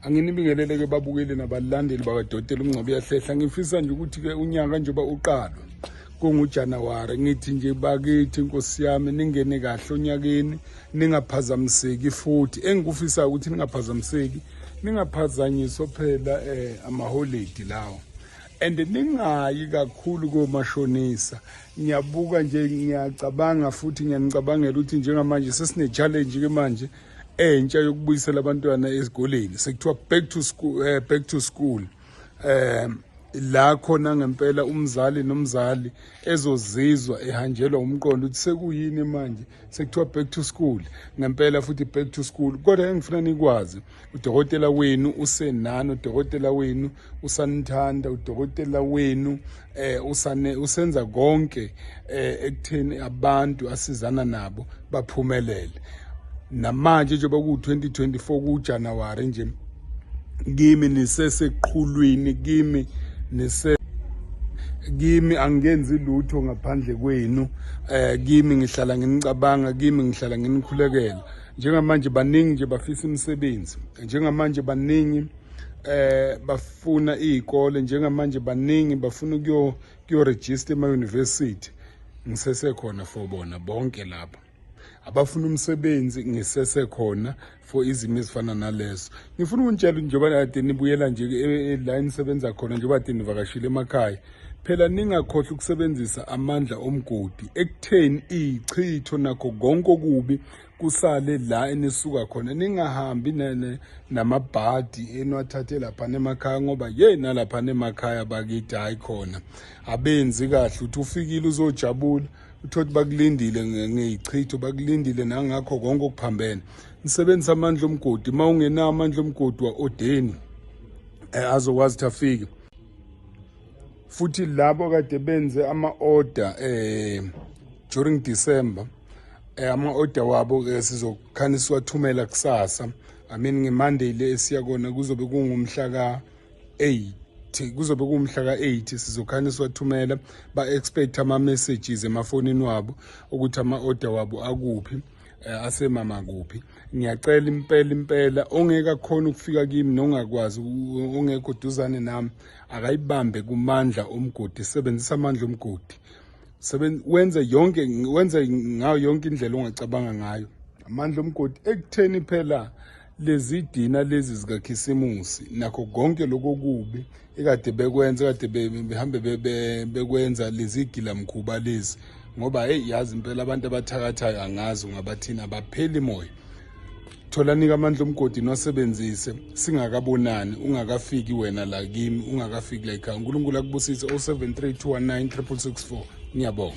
Anginibingelele-ke babukeli nabalandeli bakadokotela uMngcwabo Uyahlehla. Ngifisa nje ukuthi-ke unyaka njengoba uqalwa kunguJanuwari, ngithi nje bakithi nkosi yami ningene kahle onyakeni, ningaphazamiseki futhi. Engikufisayo ukuthi ningaphazamiseki, ningaphazanyiswa phela amaholidi lawo. And ningayi kakhulu komashonisa. Ngiyabuka nje, ngiyacabanga futhi ngiyanicabangela ukuthi njengamanje sesine-challenge ke manje entsha yokubuyisela abantwana ezikoleni, sekuthiwa back to school, back to school, la khona ngempela umzali nomzali ezozizwa ehanjelwa umqondo ukuthi sekuyini manje sekuthiwa back to school ngempela futhi back to school. Kodwa engifuna nikwazi, udokotela wenu usenani, udokotela wenu usanithanda, udokotela wenu usane usenza konke ekutheni abantu asizana nabo baphumelele. Namanje njengoba ku-2024 kuJanuwari nje, kimi niseseqhulwini, kimi nise kimi angenzi lutho ngaphandle kwenu, kimi ngihlala nginicabanga, kimi ngihlala nginikhulekela. Njengamanje baningi nje bafisa imisebenzi, njengamanje baningi bafuna izikole, njengamanje baningi bafuna ukuyo register ema university. Ngisesekhona for bona bonke lapha abafuna umsebenzi, ngisesekhona for izimo ezifana nalezo. Ngifuna ukunitshela, njengoba kade nibuyela nje la enisebenza khona, njengoba kade nivakashile emakhaya, phela ningakhohlwa ukusebenzisa amandla omgodi ekutheni ichitho nakho konke okubi kusale la enisuka khona. Ningahambi namabhadi eniwathathe laphana emakhaya, ngoba yena laphana emakhaya bakithi hayi khona abenzi kahle. Uthi ufikile uzojabula, uthole bakulindile ngeyichitho, bakulindile nangakho konke okuphambene. Nisebenzisa amandla omgodi. Uma ungenawo amandla omgodi, wa-odeni azokwazi ukuthi afike. Futhi labo kade benze ama-order during December, ama-order wabo ke sizokhani siwathumela kusasa, I mean nge-Monday le esiya kona, kuzobe kungumhla ka-8, kuzobe kuwumhla ka-8 sizokhani siwathumela. Ba-expect ama-messages emafonini wabo ukuthi ama-order wabo akuphi, asemama kuphi. Ngiyacela impela impela, ongeke akhona ukufika kimi nongakwazi, ongekho duzane nami, akayibambe kumandla omgodi. Sebenzisa amandla omgodi, wenze yonke, wenze ngayo yonke indlela ongacabanga ngayo amandla omgodi ekutheni phela lezi dina lezi zikaKhisimusi nakho konke lokho kubi ekade bekwenza, kade behambe bekwenza lezi gilamkhuba lezi, ngoba hey, yazi impela abantu abathakathayo angazi ungabathini, abapheli moya. Tholani amandla omgodi niwasebenzise singakabonani, ungakafiki wena la kimi, ungakafiki la ekhaya. uNkulunkulu akubusise. 073 219 6664. Ngiyabonga.